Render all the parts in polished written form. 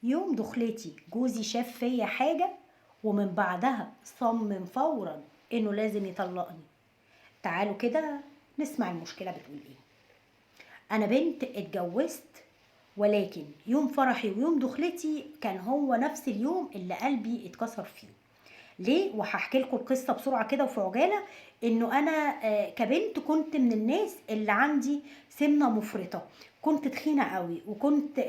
يوم دخلتي جوزي شاف فيا حاجة، ومن بعدها صمم فورا انه لازم يطلقني. تعالوا كده نسمع المشكلة بتقول ايه. انا بنت اتجوزت، ولكن يوم فرحي ويوم دخلتي كان هو نفس اليوم اللي قلبي اتكسر فيه. ليه؟ وهحكي لكم القصة بسرعة كده وفي عجالة. انه انا كبنت كنت من الناس اللي عندي سمنه مفرطة، كنت تخينة قوي، وكنت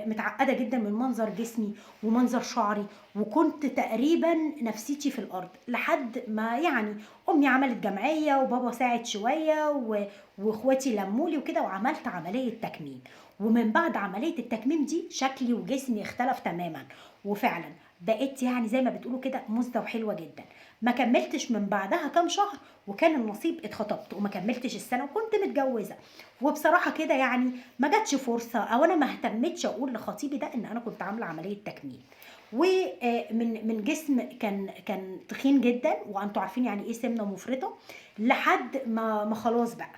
متعقده جدا من منظر جسمي ومنظر شعري، وكنت تقريبا نفسيتي في الارض، لحد ما يعني امي عملت جمعية وبابا ساعد شوية واخواتي لمولي وكده، وعملت عملية تكميم. ومن بعد عملية التكميم دي شكلي وجسمي اختلف تماما، وفعلا بقيت يعني زي ما بتقولوا كده مزده وحلوه جدا. ما كملتش من بعدها كام شهر وكان النصيب اتخطبت، وما كملتش السنة وكنت متجوزة. وبصراحة كده يعني ما جاتش فرصة، او انا ما اهتمتش اقول لخطيبي ده ان انا كنت عامله عملية تكميم. ومن جسم كان تخين جدا، وانتوا عارفين يعني ايه سمنه مفرطة، لحد ما خلاص بقى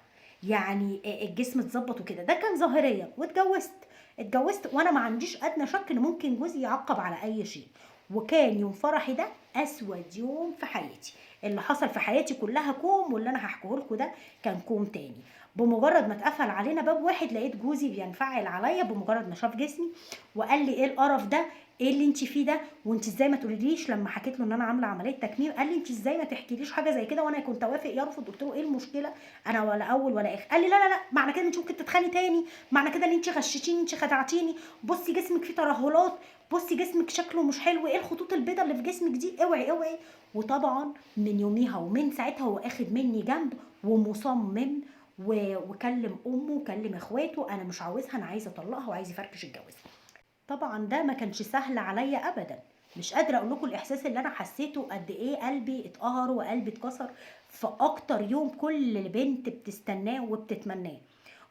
يعني الجسم اتظبط وكده. ده كان ظاهريا. واتجوزت وانا ما عنديش ادنى شك ان ممكن جوزي يعقب على اي شيء. وكان يوم فرحي ده اسود يوم في حياتي، اللي حصل في حياتي كلها كوم، واللي انا هحكيه لكم ده كان كوم تاني. بمجرد ما اتقفل علينا باب واحد لقيت جوزي بينفعل عليا بمجرد ما شاف جسمي، وقال لي ايه القرف ده، ايه اللي انت فيه ده، وانت ازاي ما تقوليليش؟ لما حكيت له ان انا عامله عملية تكميم قال لي انت ازاي ما تحكيليش حاجة زي كده، وانا كنت اوافق يرفض. قلت له ايه المشكلة، انا ولا اول ولا اخر. قال لي لا لا لا، معنى كده انت ممكن تتخاني تاني، معنى كده ان انت غششتيني، انت خدعتيني، بصي جسمك فيه ترهلات، بصي جسمك شكله مش حلو، ايه الخطوط البيضاء اللي في جسمك دي، اوعي اوعي. وطبعا من يوميها ومن ساعتها هو اخد مني جنب ومصمم، وكلم امه وكلم اخواته، انا مش عاوزها، انا عايزه اطلقها وعايز يفركش الجواز. طبعا ده ما كانش سهل عليا ابدا، مش قادرة اقول لكم الاحساس اللي انا حسيته قد ايه، قلبي اتقهر وقلبي اتكسر في اكتر يوم كل بنت بتستناه وبتتمناه.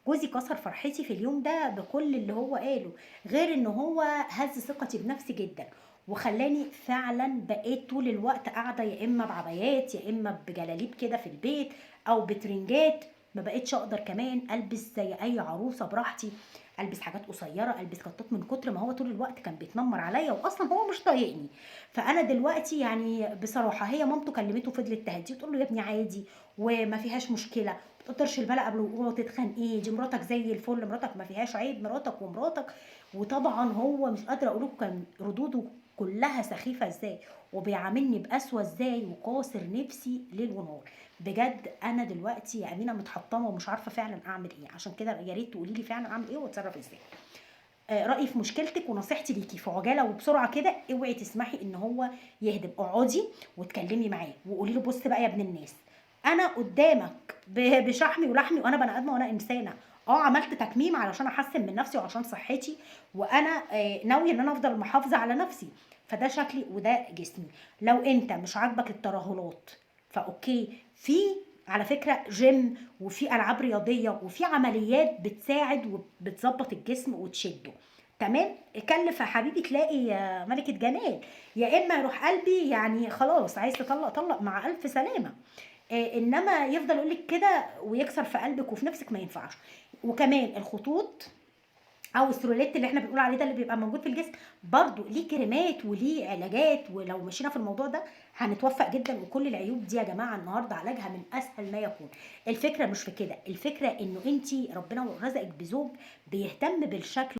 جوزي كسر فرحتي في اليوم ده بكل اللي هو قاله، غير ان هو هز ثقتي بنفسي جدا، وخلاني فعلا بقيت طول الوقت قاعدة يا اما بعبايات يا اما بجلاليب كده في البيت او بترنجات. ما بقيتش اقدر كمان البس زي اي عروسه براحتي، البس حاجات قصيرة، البس كتات، من كتر ما هو طول الوقت كان بيتنمر عليا، واصلا هو مش طايقني. فانا دلوقتي يعني بصراحة هي مامته كلمته وفضلت تهديه وتقول له يا ابني عادي وما فيهاش مشكلة، ما تقدرش البلا قبل وقوعه تتخان، ايه دي مراتك زي الفل، مراتك ما فيهاش عيب، مراتك ومراتك. وطبعا هو مش قادرة اقول لكم كان ردوده كلها سخيفة ازاي، وبيعاملني بقسوه ازاي، وقاصر نفسي ليل ونهار. بجد انا دلوقتي يا امينه متحطمه ومش عارفه فعلا اعمل ايه، عشان كده يا ريت تقولي لي فعلا اعمل ايه واتصرف ازاي. رايي في مشكلتك ونصيحتي ليكي في عجالة وبسرعة كده، اوعي تسمحي ان هو يهدم، اقعدي واتكلمي معاه وقولي له بص بقى يا ابن الناس، انا قدامك بشحمي ولحمي، وانا بني ادمه وانا انسانه، عملت تكميم علشان احسن من نفسي وعشان صحتي، وانا ناوية ان انا افضل محافظة على نفسي، فده شكلي وده جسمي. لو انت مش عاجبك الترهلات ف okay، في على فكرة جيم وفي ألعاب رياضية وفي عمليات بتساعد وبتظبط الجسم وتشده، تمام؟ كلف يا حبيبي تلاقي ملكة جمال، يا إما يروح قلبي يعني خلاص عايز تطلق طلق مع ألف سلامة، إنما يفضل يقولك كده ويكسر في قلبك وفي نفسك، ما ينفعش. وكمان الخطوط او السلوليت اللي احنا بنقول عليه ده اللي بيبقى موجود في الجسم برضو ليه كريمات وليه علاجات، ولو مشينا في الموضوع ده هنتوفق جدا. وكل العيوب دي يا جماعة النهارده علاجها من اسهل ما يكون. الفكرة مش في كده، الفكرة انه انتي ربنا رزقك بزوج بيهتم بالشكل.